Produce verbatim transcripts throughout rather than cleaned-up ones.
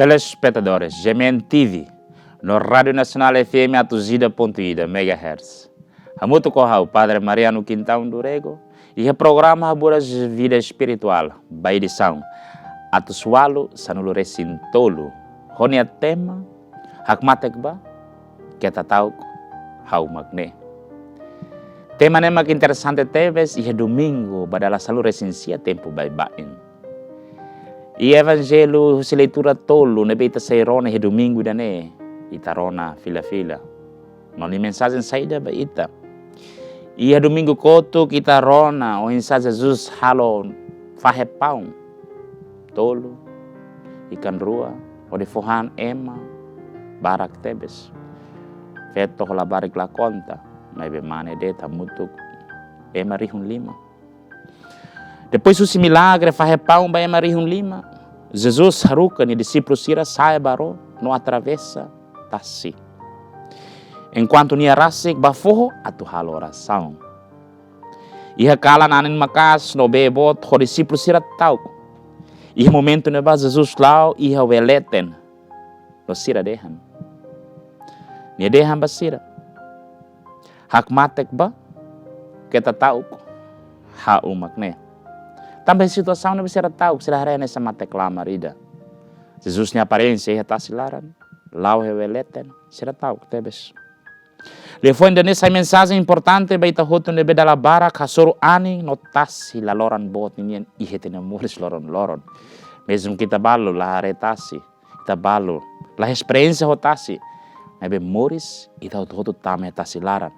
Telespetadores, G M N T V, no Rádiu Nasionál F M atus ida pontu ida megahertz. Hamutuk ho ha'u, Padre Mariano Quintão do Rego, iha programa Haburas Vida Espirituál, ba edisaun atus ualu sanulu resin tolu. Ho nia tema, Hakmatek Bá, Keta Ta'uk, Ha'u Mak Ne'e. Tema ne'e mak interesante tebes, iha domingu ba dala sanulu resin sia tempu baibain. Iha evanjellu husi leitura tolu ne'ebé ita sei rona iha domingu ida-ne'e, ita rona fila-fila. No nia mensajen saida ba ita? Iha domingu kotuk ita rona oinsá Jesus halo fahe paun tolu, ikan rua, hodi fó han ema barak tebes. Feto ho labarik la konta, maibé mane de'it hamutuk ema rihun lima. Depois husi milagre fahe paun ba ema rihun lima, Jesus haruka nia dixípulu sira sa'e ba ró no atravesa tasi. Enkuantu nia rasik ba foho atu halo orasaun. Iha kalan anin maka'as no bee boot ho dixípulu sira ta'uk. Iha momentu ne'ebá Jesus la'o iha oin leten no sira dehan. Nia dehan ba sira: Hakmatek bá, keta ta'uk, Ha'u Mak Ne'e. Tanba situasaun ne'ebé sira ta'uk, sira haree hanesan mate-klamar ida. Jesus nia aparénsia iha tasi laran, la'o iha oin leten, sira ta'uk tebes. Liafuan ida-ne'e sai mensajen importante ba ita hotu ne'ebé dala barak hasoru anin no tasi laloran boot ninian iha ita-nia moris loron-loron. Mezmu ke ita balu la haree tasi, ita balu la esperiénsia ho tasi, maibé moris ita hotu-hotu tama iha tasi laran.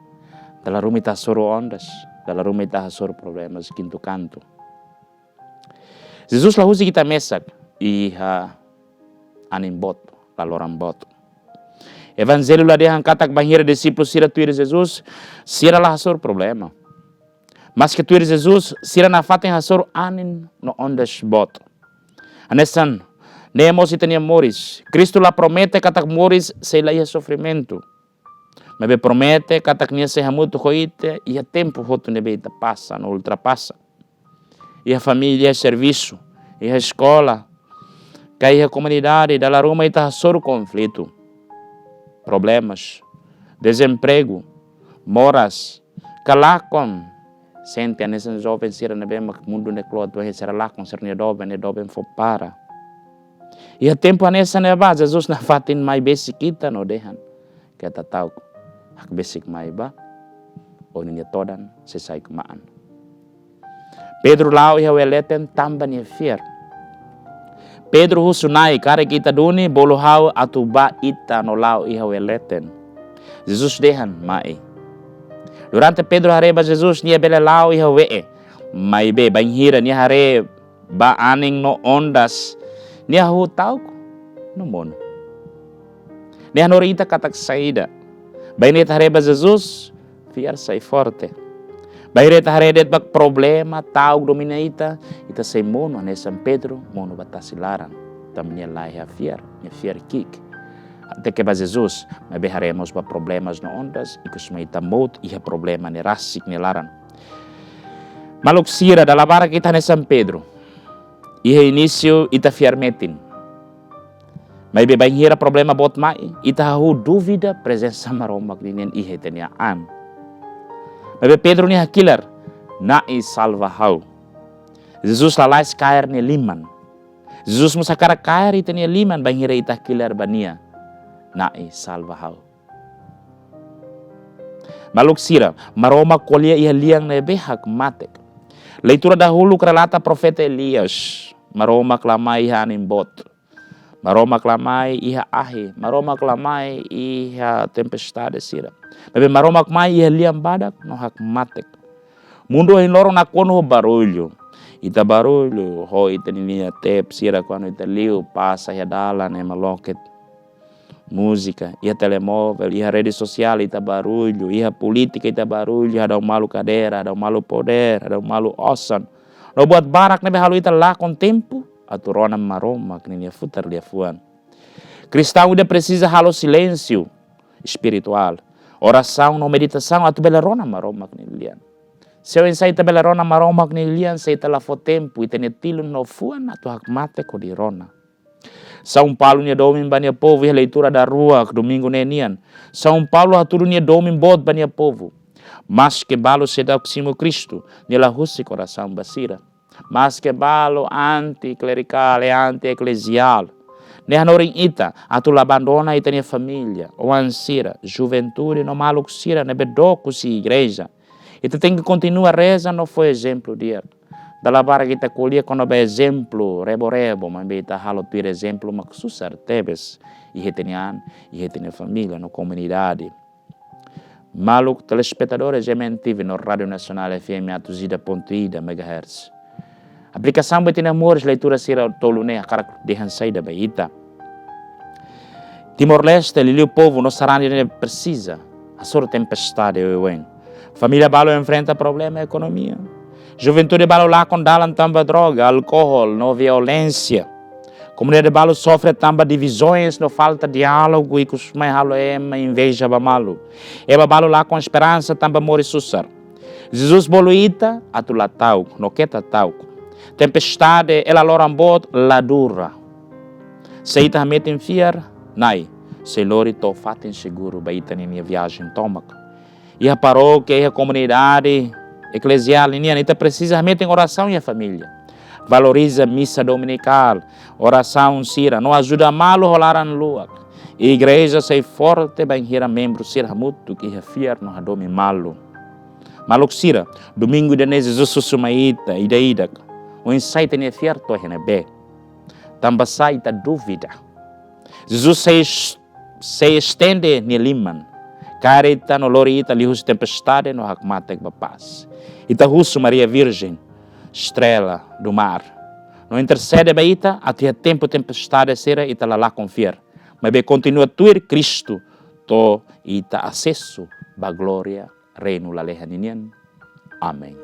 Dala ruma ita hasoru ondas, dala ruma ita hasoru problemas kintu kantu. Jesus la husik ita mesak iha anin boot, laloran boot. Evanjellu la dehan katak bainhira dixípulu sira tuir Jesus, sira la hasoru problema. Maske tuir Jesus, sira nafatin hasoru anin no ondas boot. Hanesan ne'e mós ita-nia moris. Kristu la promete katak moris sei la iha sofrimentu. Maibé promete katak Nia sei hamutuk ho ita iha tempu hotu ne'ebé ita pasa no ultrapasa. Iha família, servisu, iha eskola, ka iha komunidade, dala ruma ita hasoru konflitu, problemas, dezempregu, moras, ka lakon. Sente hanesan joven sira ne'ebé mak mundu ne'e kloot, sira lakon, sira-nia doben, nia doben fó para. Iha tempu hanesan ne'ebá, Jesus nafatin mai besik ita no dehan: Keta ta'uk, hakbesik mai bá, ó-nia todan sei sai kmaan. Pedro la'o iha oin leten tanba nia fiar. Pedro husu Na'i karik ita duni, bolu ha'u atu bá ita no la'o iha oin leten. Jesus dehan: Mai. Durante Pedro haree ba Jesus, nia bele la'o iha we'e. Maibé bainhira nia haree ba anin no ondas, nia hahú ta'uk no monu. Nia hanorin ita katak saida? Bainhira ita haree ba Jesus, fiar sai forte. Bainhira ita haree de'it ba problema ta'uk domina ita, ita sei monu hanesan Pedro monu ba tasi laran. Tanba nia la iha fiar, nia fiar ki'ik. Até ke ba Jesus, maibé haree mós ba problemas no ondas, ikus mai ita mout iha problema ne'e rasik nia laran. Maluk sira, dala barak ita hanesan Pedro. Iha inísiu ita fiar metin. Maibé bainhira problema boot mai, ita hahú dúvida prezensa Maromak ninian iha ita-nia an. Maibé Pedro nia hakilar: Na'i, salva ha'u. Jesus lalais kaer nia liman. Jesus mós hakarak kaer ita-nia liman bainhira ita hakilar ba Nia: Na'i, salva ha'u. Maluk sira, Maromak ko'alia iha lian ne'ebé hakmatek. Leitura dahuluk relata profeta Elias. Maromak la mai iha anin boot. Maromak la mai iha ahi. Maromak la mai iha tempestade sira. Maibé Maromak mai iha lian badak no hakmatek. Mundu ohin loron nakonu ho barullu. Ita barullu ho ita-nia tep sira kuandu ita liu pasa iha dalan ema loket. Múzika, iha telemovel, iha rede sosiál ita barullu, iha polítika ita barullu, hadau malu kadeira, hadau malu podér, hadau malu osan. No buat barak ne'ebé halo ita lakon tempu atu rona Maromak ninia futar liafuan. Kristaun ida presiza halo silénsiu espirituál, orasaun no meditasaun atu bele rona Maromak nia lian. Se oinsá ita bele rona Maromak nia lian se ita la fó tempu ita-nia tilun no fuan atu hakmatek hodi rona? São Paulo nia domin ba nia povu iha leitura daruak domingu ne'e nian. São Paulo hatudu nia domin boot ba nia povu. Maske balu seidauk simu Kristu, nia la husik orasaun ba sira. Maske balu anti-klerikál, anti-ekleziál, ne'e hanorin ita atu la abandona ita-nia família, oan sira, juventude no maluk sira ne'ebé dook husi igreja. Ita tenke kontinua reza no fó ezemplu di'ak. Dala barak ita ko'alia kona-ba ezemplu rebo-rebo, maibé ita halo tuir ezemplu mak susar tebes iha ita-nia an, iha ita-nia família no komunidade. Maluk telespetadores M N T V no Rádiu Nasionál F M atus ida pontu ida megahertz. Aplikasaun ba ita-nia moris leitura sira tolu ne'e hakarak dehan saida ba ita. Timor-Leste, liuliu povu no sarani ne'e presiza hasoru tempestade oioin. Família balu enfrenta problema ekonomia. Juventude balu lakon dalan tanba droga, alkohol no violénsia. Komunidade balu sofre tanba divizoens no falta diálogu ikus mai halo ema inveja ba malu. Ema balu lakon esperansa tanba moris susar. Jesus bolu ita atu la ta'uk, no keta ta'uk. Tempestade, ela loran boot, la dura. Se ita hametin fiar, Na'i sei lori to'o fatin seguru ba ita ninia viajen tomak. Iha parókia, iha komunidade ekleziál ninian, ita presiza hametin orasaun iha família. Valoriza misa dominikál, orasaun sira, no ajuda malu ho laran luak. Igreja sei forte bainhira membru sira hamutuk iha fiar no hadomi malu. Maluk sira, domingu ida-ne'e Jesus husu mai ita ida-idak: Oinsá ita-nia fiar to'o iha ne'ebé? Tanbasá ita dúvida? Jesus sei, sei estende nia liman, kaer ita no lori ita liuhusi tempestade no hakmatek ba pás. Ita husu Maria Virjen, estrela do mar, no intersede ba ita atu iha tempu tempestade sira ita la lakon fiar, maibé kontinua tuir Kristu to'o ita asesu ba glória reinu lalehan ninian. Amen.